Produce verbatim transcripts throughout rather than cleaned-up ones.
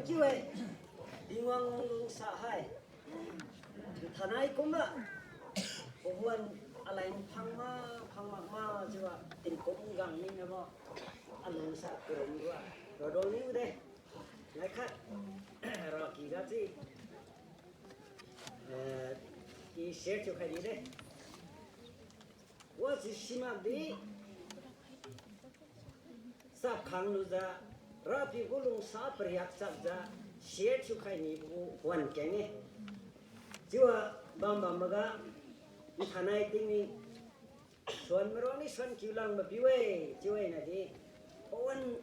Chiu-e, Tingwang lungsa hai. Thainai kumma, pahuan aleng phang ma, phang mak ma, chiuwa tingkum gang ni nabo, alungsa karum dua, radon niu de. Laikhat, raky ga chi, eh, i share thiukhai ni de. Wasi simak di, chap khang lujiu, Rapiu gu lungsa pariak chapjiu, share thiukhai ni gu huan keng-e. Chiuwa bam bam maga, nthainai tingni, suan maroni suan kiu lang mapiu-e, chiu-e na di, pawan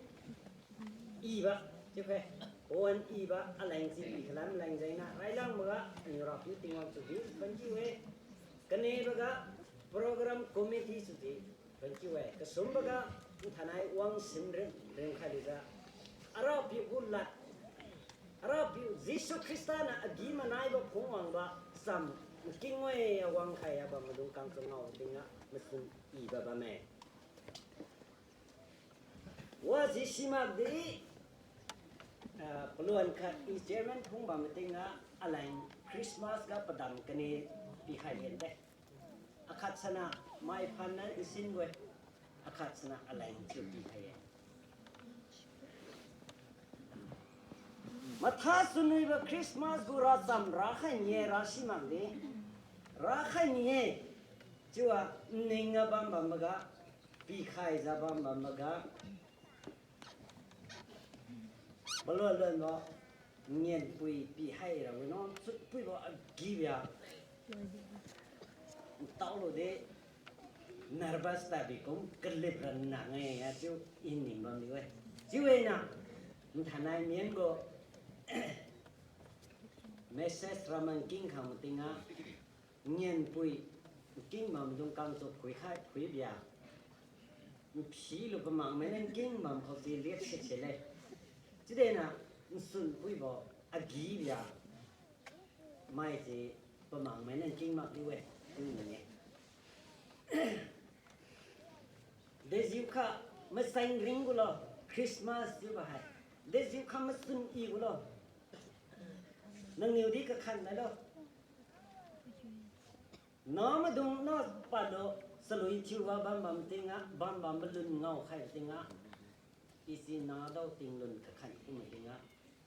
iba, chiu-e, pawan iba, aleng chi pi khalam leng jengna, railang maga, aniu Rapiu Tingwang tu di, phan chiu-e, kaniboga, program committee tu di, phan chiu-e, kasumboga, nthainai wang sim rin, rinkhai lujiu, Arapiu gu lad, Arapiu Jesu Khrista niu agi-manaibo phungwangbo cham nking-e, awang khai abam maidung kang changao tingga machun iba bamme. Wasi simak di, ah, paluan khat i chairman phung bam tingga aleng Christmas ga padam kani pikhai lian de. Akhat sana mai phanna nsin gu-e, akhat sana aleng chiu pikhai-e. Matha sunuibo Christmas gu racham rakhai ni-e, ra simak di. Rakhai ni-e. Chiuwa nning ga bam bam maga, pikhaijiu bam bam maga, paluan luanbo, ngenpui pihai ra wino, chutpuibo agi bia. Ntaolu di, nervous tabi kum kalip ra nang-e, achiu i ning bamniu-e. Chiu-e na, nthainai mian gu, message raman king khang matingga, ngenpui, nking bamdung kangtu phuikhai phuibia. Nphilu pamangmainiu nking bam khao si liat sit sile. Chiudena, nsunpuibo, agi bia. Mai si pamangmainiu nking mak diu-e, chiu ni-e. Dejiukha maseng ring gulo, Christmas chiubo hai. Dejiukha machun i gulo. Nangniu di kakhan mailo. Namaidung na pado, chalui thiuga bam bam tingga, bam bam malun ngaokhai tingga. Isi nadao tinglun kakhan kum tingga.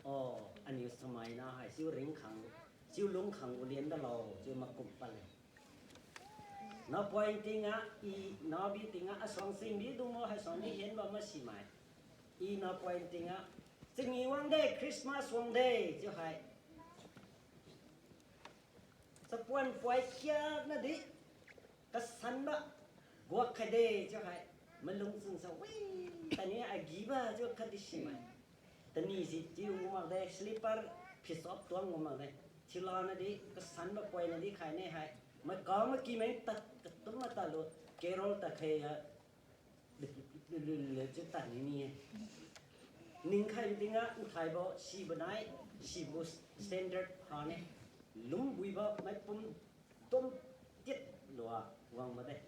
O, aniu samaina hai, chiu ringkhang, chiu lungkhang gu lian dalo, chiu makum pale. Napoi tingga, i nabi tingga, asuang singbi dungbo haisuang di hen bam masimai. I napoi tingga, chingi wangde, Christmas wangde, chiu hai. Chapuan poi kiana di, kasanba, guak khaide, chiu hai. Malung chunsa, wi, tani agiba, chiu khatdi simai. Tani si chiu gu makde, slipper, phisop tuang gu makde. Thilana di, kasanba poina di khaine hai. Mai kama kimeng tad, katum matadlu, carol tadkhai ha. Lule chiu tadni ni-e. Ningkhai tingga, nkhaibo, sibo nai, sibo standard hane. Lungbuibo, maipum, tom, tit, lua, wang made.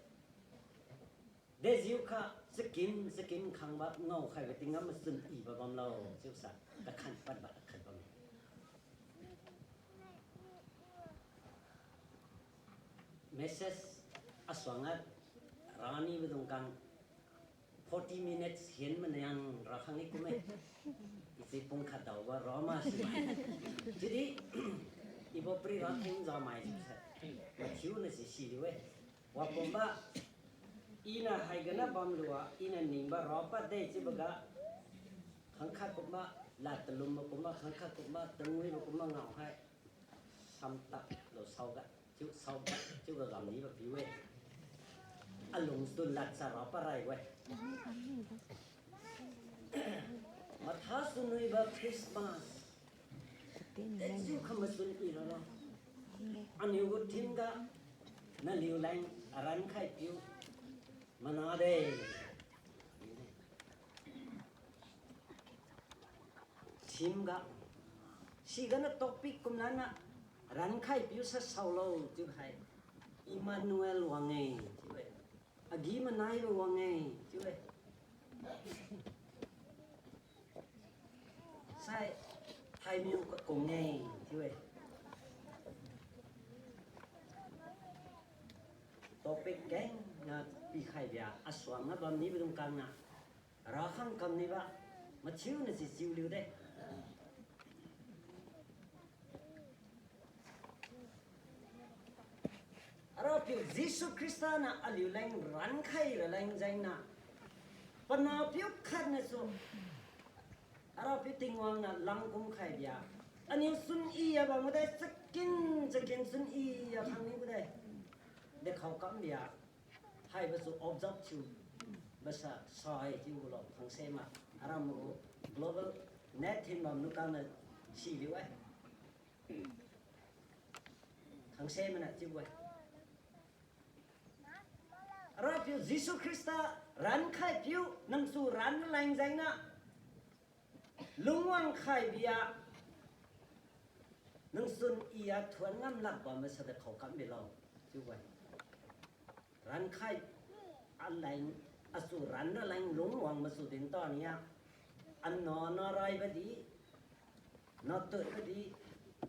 Dejiukha, chakin, chakin khangba, ngaokhaibo tingga, machun ibo bamlo, chiusa, kakhan padba, khat bam. Message asuanga ranibo dungkang forty minutes hen manang rakhang ni kumme. Isi pung khat daobo rama si. Chiudi, ibo pri ratheng jamai se. Mathiu na si si diu-e. Wakumba, iniu haiganiu bamlua, iniu ningbo rapadde chiuboga, khangkhat kumba, lad talumbo kumba, khangkhat kumba, tanguibo kumba ngao hai. Samtad lo saoga, chiu saoga, chiuga gamnibo piu-e. Alungstu ladsa raparai-e. Matha sunuibo Christmas. Dejiukha machun iralo. Aniu gu theme ga, naliu leng arankhai piu. Manade. Theme ga. Siganiu topic kumlaniu rankhai piu sa saolo chiu hai. Emmanuel wang-e chiu-e. Agi-manaibo wang-e chiu-e. Sai, Phaimiu kakung-e, chiu-e. Topic keng na pikhai bia, asuang na bam nibo dung kang na, rakhang kam niba, mathiu na si chiu liu de. Arapiu Jesu Khrista na aliu leng rankhai raleng jengna, panahpiu khat nasu, Arapiu Tingwang na langkum khai bia, aniu sun i ya bam de, chakin chakin sun i ya khang nibo de, dekhao kam bia, haibo su observe thiu basa sai chiubo lo, khangse ma, aram gu global net thin bam nu kang na si liu-e. Khangse mana chiubo-e. Arapiu Jesu Khrista rankhai piu nangsu ran leng jengna, lungwang khai bia, nangsun i ya thuon ngam lak bam masa dekhao kam bilo, chiubo-e. Rankhai aleng, asu ran raleng lungwang masu din tania, anah na raibo di, na tutbo di,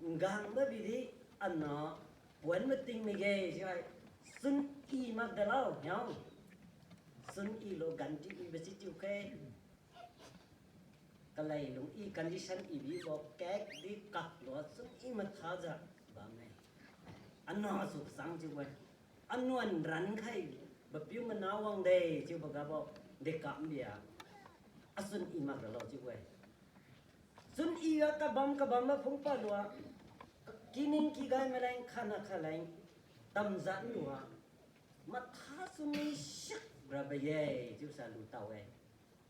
nggangbo bi di, anah puan mating mige, chiu hai, sun i mak dalo, yao. Sun i lo ganti ibo si chiu khe. Kalei lung i condition i bibo kak di kak lo sun i mathajiu bamme. Anah su kachang chiubo-e. Anuan rankhai bapiu mana wang de chiubo gabo dekam bia, asun i mak ralo chiubo-e. Sun i ga kabam kabam ma phungpa lua, kining kigai maleng khatna khatleng tamjan lua, matha sumi sak rabo ye chiusa lu tao-e.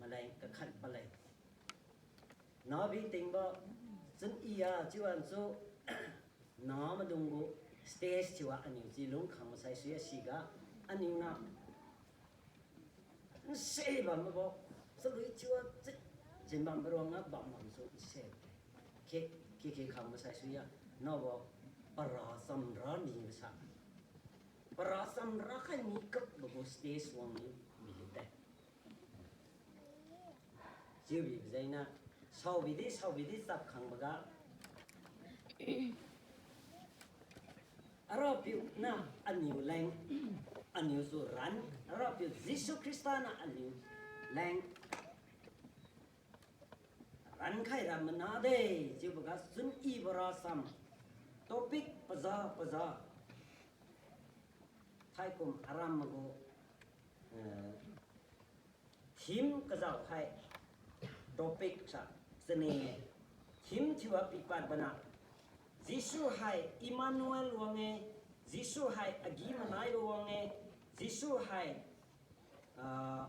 Maleng kakhat paleng nabi tingbo, chun i ya chiu ansu, na maidung gu stage thiua aniu chi lungkhang masai sui a siga, aniu na nse bambo, chalui thiua chi, chin bambo ruang ga bam bamsu nse. Khe, khe, khe khang masai sui a, nabo para chamra nibo sa, para chamra khai ni kapbo gu stage wang ni, mi lu de. Chiubi jengna, saobi di, saobi di chap khangboga, Arapiu na aniu leng, aniu su ran, Arapiu Jesu Khrista na aniu leng rankhai ra mana de, chiuboga chun ibo rasam, topic paza paza, thaikum aram magu, eh, theme kazao hai, topic sa chane-e. Theme thiua pipad bana, Jesu hai Emmanuel wang-e, Jesu hai agi-manaibo wang-e, Jesu hai, ah,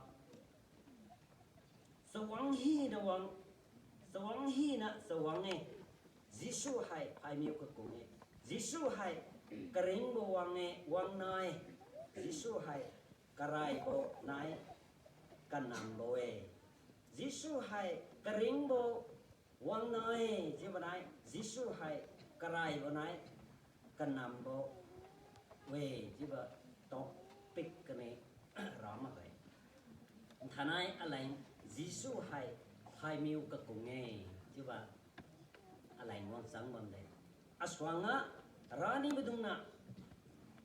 chawang hina wang, chawang hina chawang-e, Jesu hai phaimiu kakung-e, Jesu hai karingbo wang-e, wangnai, Jesu hai karaibo nai kanambo-e. Jesu hai karingbo wangnai chiubo nai, Jesu hai karaibo nai kanambo-e chiubo topic kani ra makge. Thainai aleng Jesu hai phaimiu kakung-e chiubo aleng wangchang bamde. Asuang ga rani maidungna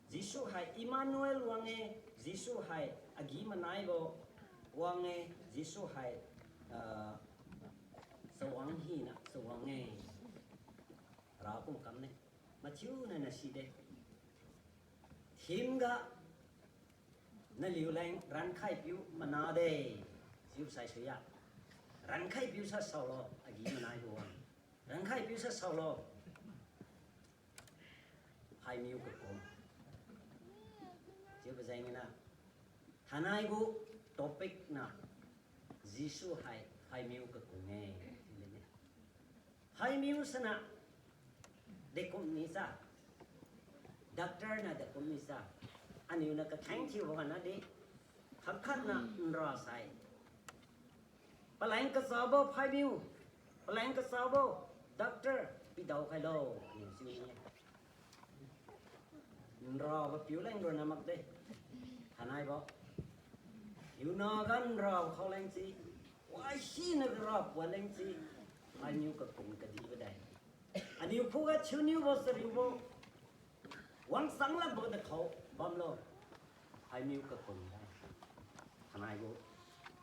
Jesu hai Emmanuel wang-e, Jesu hai agi-manaibo wang-e, Jesu hai, ah, chawang hina chawang-e. Ra kum kamne. Mathiu nai na side. Theme ga naliu leng rankhai piu mana de. Chiu sai suiya. Rankhai piu sa saolo, agi-manaibo wang. Rankhai piu sa saolo. Phaimiu kakung. Chiubo jengna, thainai gu topic na, Jesu hai phaimiu kakung-e. Phaimiu sana dekum ni sa, doctor na dekum ni sa, aniu na katheng thiubo gana di, khat khat na nra sai. Paleng kachabo phaimiu, paleng kachabo doctor pidao khailo, aniu chiu-e. Nrabo piu leng ronna makde. Thainaibo. Hiuna ga nrabo khao leng chi. Wahina ga ra puan leng chi. Phaimiu kakung kadibo de. Aniu khuga thiuniubo chariubo, wangchang lakbo dakhao bamlo. Phaimiu kakung de. Thainai gu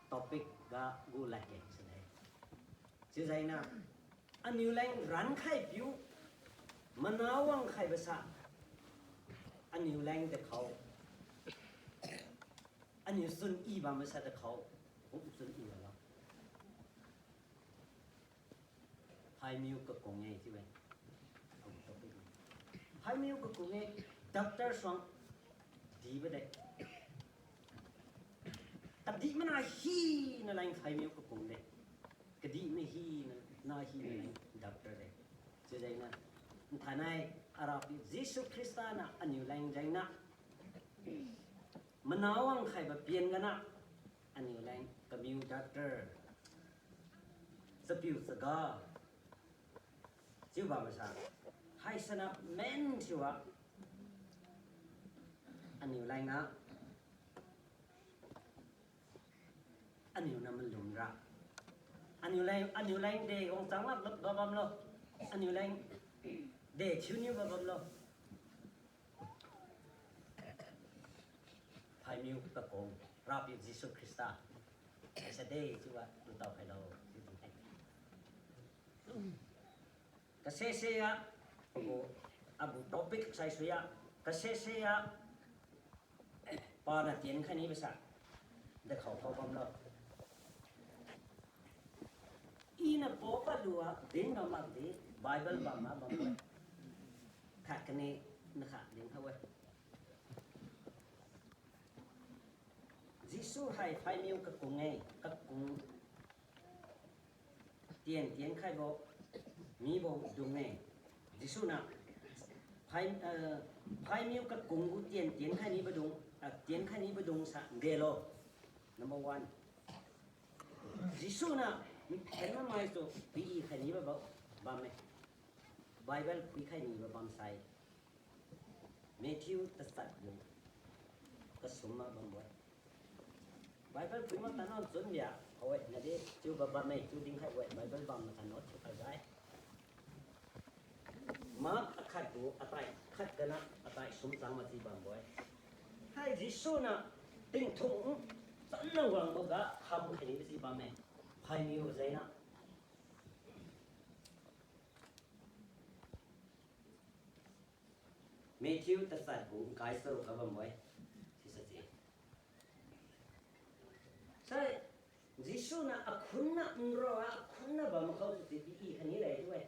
topic ga gu ladkeng side. Chiujiu na, aniu leng rankhai piu, mana wangkhaibo sa, aniu leng dakhao, aniu chun i bambo sa dakhao, kum chun i bamlo. Phaimiu kakung-e chiu-e. Phaimiu kakung-e, doctor suang dibo de. Kadih mana hina leng phaimiu kakung de. Kadih mana hina, na hina leng doctor de. Chiujiu na, nthainai Arapiu Jesu Khrista niu aniu leng jengna, mana wangkhaibo pian gana, aniu leng kamiu doctor, chapiu chaga chiu bamsa, haisiniu main thiua, aniu leng na, aniu niu malumra, aniu leng, aniu leng de wangchang lak lak ga bamlo, aniu leng de thiuniubo bamlo. Phaimiu kakung, Rapiu Jesu Khrista, haise de chiubo lutao khailo chiu dinkhai. Kasese a, agu, agu topic saisui a, kasese a, paniu tienkhai nibo sa, dakhao khao bamlo. Iniu pao kalua din bam makdi, Bible bam ma bambo-e. Khat kani, nakhat dinkhai-e. Jesu hai phaimiu kakung-e, kakung tien tienkhaibo mibo dung-e. Jesu niu phai, eh, phaimiu kakung gu tien tienkhai nibo dung, ah, tienkhai nibo dung sa ndelo. Number one. Jesu niu nthen mamai tu pi-i khai nibo bamme. Bible phuikhai nibo bamsai, Matthew tachat gu kasum ma bambo-e. Bible phui ma tano chun bia, hawi nadi chiubo bamme chiu dinkhai-e, Bible bam na tano thiukhai gai. Mark akhat gu atai khat gana atai sumchang ma chi bambo-e. Hai Jesu niu tingthung channa wangboga khamkhai nibo chi bamme. Phaimiu jengna Matthew tachat gu nkai charuk ga bambo-e. Sisa chi. Sai, Jesu niu akhun niu nra, akhun niu bam khao tu pi-i khai nile chiu-e.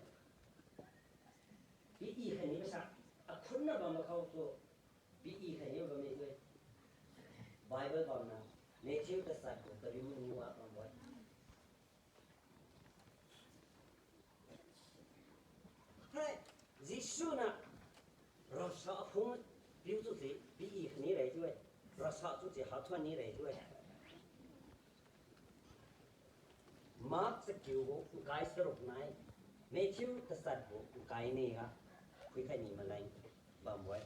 Pi-i khai nibo sa, akhun niu bam khao tu pi-i khai nibo bamme chiu-e. Bible bamna, Matthew tachat gu kariu maniu ga bambo-e. Hai, Jesu niu rasa akhung piu tu si pi-i khai nile chiu-e. Rasa tu si hathuan nile chiu-e. Mark chakiu gu nkai charuk nai, Matthew tachat gu nkai ni ga phuikhai ni maleng bambo-e.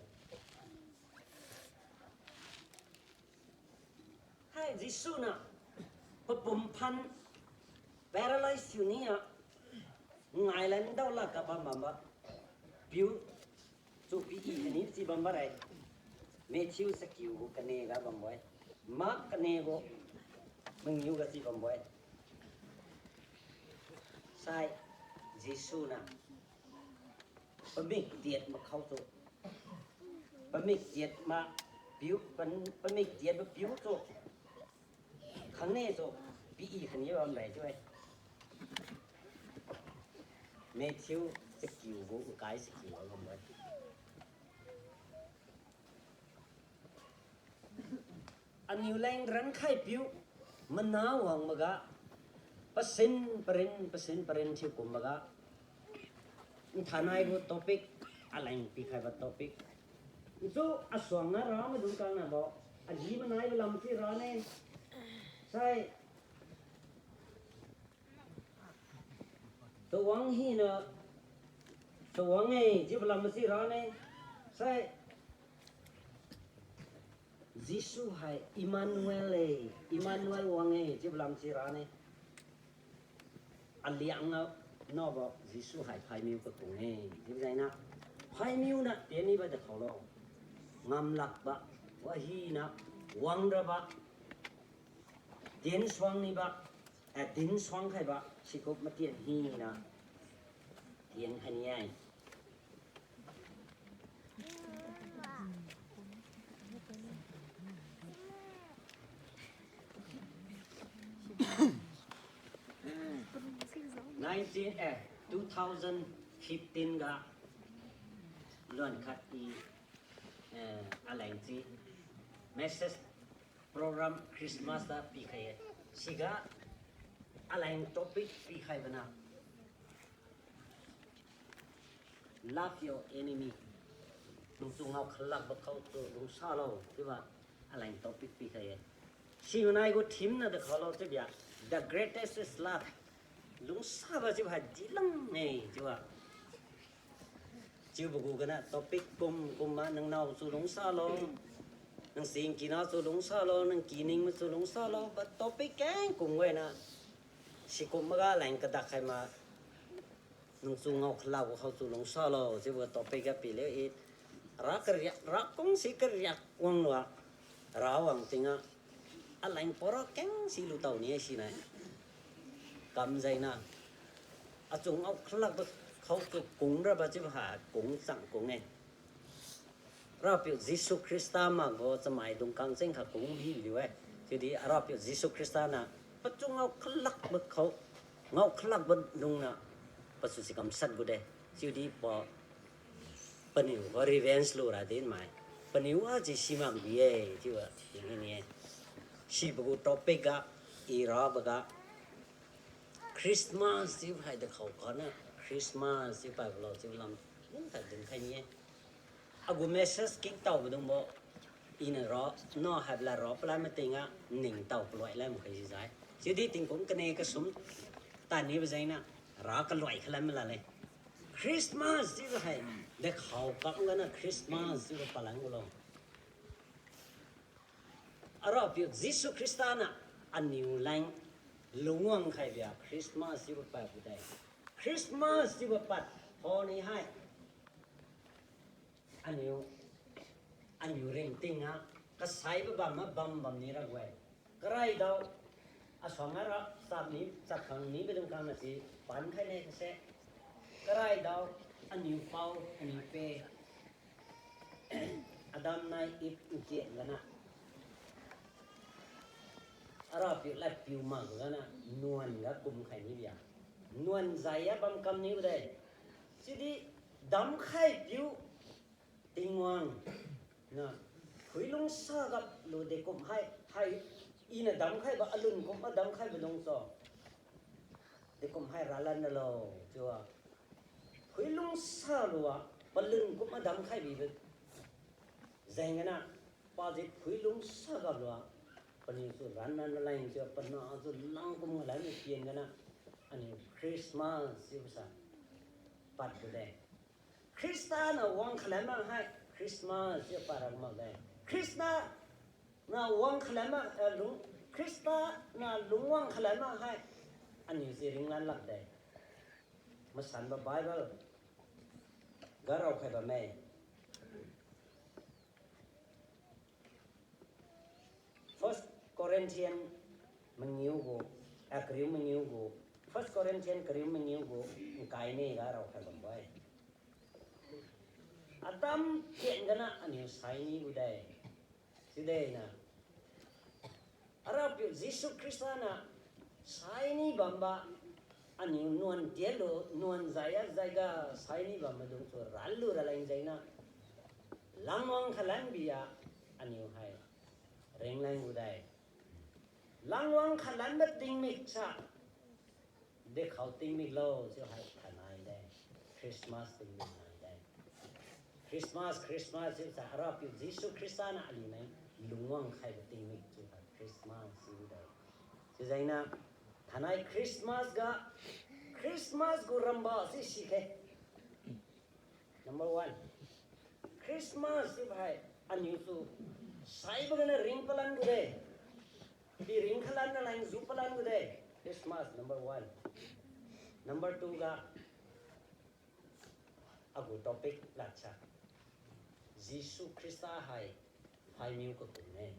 Hai Jesu niu papum phan paralyze thiu ni-a ngailan daolakga bam bambo piu tu pi-i khai ni chi bambo-e. Matthew chakiu gu kane ga bambo-e. Mark kane gu mangiu ga chi bambo-e. Sai, Jesu niu pamik tiat makhao tu, pamik tiat ma piu, pam-, pamik tiat ma piu tu khangne tu pi-i khai ni bam rai chiu-e. Matthew chakiu gu nkai chakiu ga bambo-e. Aniu leng rankhai piu, mana wangboga, pasin parin, pasin parin thiu kumboga, nthainai gu topic, aleng pikhaibo topic. Ntu asuang na ra maidung kang nabo, agi-manaibo lam si rane. Sai, chawang hina, chawang-e chiubo lam si rane. Sai, Jesu hai Emmanuel-e, Emmanuel wang-e chiubo lam si rane. Aliang ga Naobo Jesu hai phaimiu kakung-e. Chiujiu na, phaimiu na tiennibo dakhaolo. Ngamlakbo, wahina, wangrabo, tiensuang nibo, eh, dinsuang khaibo, sikum matien hina, tienkhai ni-e. Nineteen, eh, two thousand fifteen ga luan khat i, eh, aleng chi message program Christmas da pikhai-e. Siga aleng topic pikhaibo na, Love your enemy. Nangtu ngao khalakbo khao tu lungsalo, chiubo aleng topic pikhai-e. Simanai gu theme na dakhaolo chiubo, The Greatest is Love. Lungsabo chiubo hai dilang-e chiubo. Chiubo gu gana topic kum kum ma, nang nao chu lungsalo, nang singkina chu lungsalo, nang kining ma chu lungsalo, but topic keng kum wena, sikum maga leng kadak khai ma, nang chu ngao khalakbo khao chu lungsalo chiubo topic ga piliu i, ra kariak, ra kungsi kariak wanglo-a, ra wang tingga, aleng pora keng si lutao ni-e sinai. Kamjai na, achun ngao khalakbo khao chu kung rabo chiubo ha kung chang kung-e. Arapiu Jesu Khrista makbo chamaidung kangcheng kha kung hi liu-e. Chiudi Arapiu Jesu Khrista na pachun ngao khalakbo khao, ngao khalakbo lungna pasu si kamshat gude. Chiudi pa paniu gu revenge lura dinmai. Paniu wa chi simak bi-e chiubo tinghi ni-e. Sibo gu topic ga, i rabo ga, Christmas chiubo hai dakhao kha na, Christmas chiu paibo lo chiu lam, lungkha dinkhai ni-e. Agu message kik taobo dungbo, iniu ra, no haibo la ra palai matingga, ningtao kaloi lam khai jijai. Chiudi tingkum kane kasum tanibo jengna, ra kaloi khalan malale. Christmas chiubo hai, dakhao kam gana Christmas chiubo palan gulo. Arapiu Jesu Khrista na aniu leng lungwang khaibo-a Christmas chiubo pad gude. Christmas chiubo pad thoni hai, aniu, aniu ringting a kasaibo bam ma bam bam ni ra gu-e. Karaidao, asuang ara chap ni, chap khang ni bidung khang na si pan khai ne kase. Karaidao, aniu pao, aniu pe, Adam nai Eve nkian gana, Arapiu ladpiu mak gana nuan ga kumkhai ni bia. Nuan jai a bam kam ni ude. Chiudi damkhai piu Tingwang na phuilungsa gaplu dekum hai, hai, iniu damkhaibo alun kum a damkhaibo lungsa dekum hai ralan nalo chiu-a, phuilungsa lua palun kum a damkhai bibo jeng gana, padi phuilungsa gaplu-a paniu su ranna naleng chiu-a pana su langkum ngalai ni pien gana, aniu Christmas chiubo sa pad gude. Khrista na wang khalan mak hai Christmas chiu para mak de. Khrista na wang khalan mak, eh, lung, Khrista na lungwang khalan mak hai aniu si ringlan lak de. Masanbo Bible ga raokhai bamme. First Corinthian mangiu gu, ah, kariu mangiu gu, First Corinthian kariu mangiu gu, nkai ne ga raokhai bambo-e. Adam ken gana aniu saini gude. Chiude na, Arapiu Jesu Khrista na saini bambo, aniu nuan tienlu, nuan jai a jaiga saini bambo dung su ranlu raleng jeng na, langwang khalan bia aniu hai ringlan gude. Langwang khalanbo tingmik sa dekhao tingmik lo chiu hai thainai de. Christmas tingmik nai de. Christmas, Christmas chiu sa Arapiu Jesu Khrista na aliu nai lungwang khaibo tingmik chiu hai Christmas chiu de. Chiujengna thainai Christmas ga, Christmas gu ramba si sikhe. Number one, Christmas chiu hai aniu su saibo gana ring palan gude. Pi ring khalan naleng ju palan gude. Christmas number one. Number two ga, agu topic ladsa, Jesu Khrista hai phaimiu kakung-e.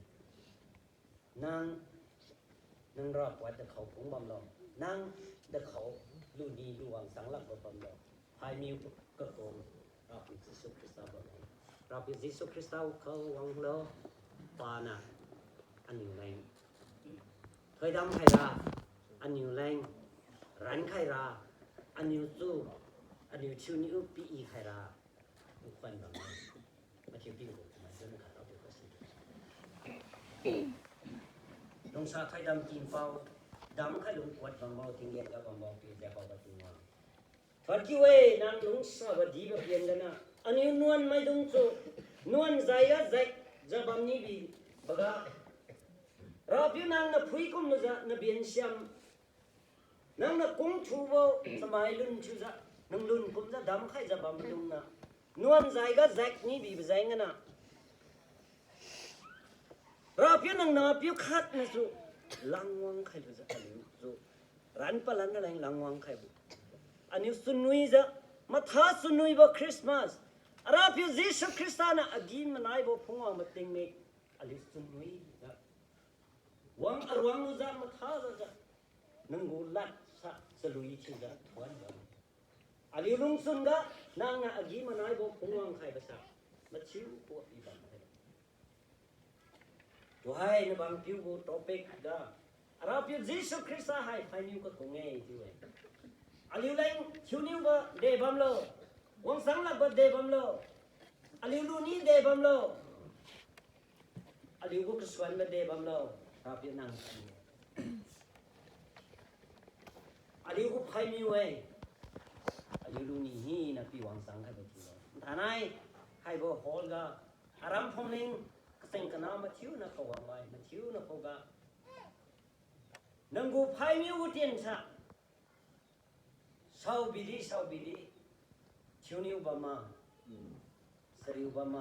Nang, nang rapuat dakhao kung bamlo, nang dakhao luni luwang sanglakbo bamlo, phaimiu kakung Rapiu Jesu Khrista bamme. Rapiu Jesu Khrista khao wanglo, paniu aniu leng thoidam khaira, aniu leng ran khaira, aniu tu, aniu thiuniu pi-i khaira, nkhwan bamlo. Mathiu pinggu, maidung khat Rapiu kasi. Lungsa thoidam tingpao, damkhai lungkuat bambo, tinggen ga bambo pi Jehovah Tingwang. Thuonkiu-e, nang lungsabo dibo pian gana, aniu nuan maidung tu, nuan jaiga jaijiu bamnibi baga, Rapiu nang naphui kumlujiu nabensiam, nang nakungthubo chamai lun thiujiu, nang lun kumjiu damkhaijiu bammaidungna, nuan jaiga jai nibibo jeng gana, Rapiu nang nahpiu khatnasu langwang khailujiu aliu tu, ran palan naleng langwang khaibo, aniu chunwijiu, matha chunwibo Christmas, Arapiu Jesu Khrista niu agi-manaibo phungwang matingmik, aliu chunwijiu wang aruang lujiu mathajiu, nanggu ladsa chalui thiujiu thuonbo, aliu lungchun ga nangniu agi-manaibo phungwang khaibo sa, mathiu kuak i bam hai. Tuhai nabangpiu gu topic ga, Arapiu Jesu Khrista hai phaimiu kakung-e chiu-e. Aliu leng thiuniubo de bamlo, wangsanglakbo de bamlo, aliu luni de bamlo, aliu gu kasuanbo de bamlo, Rapiu nang si aliu gu phaimiu-e, aliu luni hina pi wangchang khaibo thiulo. Thainai, haibo hall ga, aram phumling, kacheng kana mathiuna kawangmai, mathiuna khuga, nanggu phaimiu gu tiensa, saobidi, saobidi, thiuniu bamma, chariu bamma,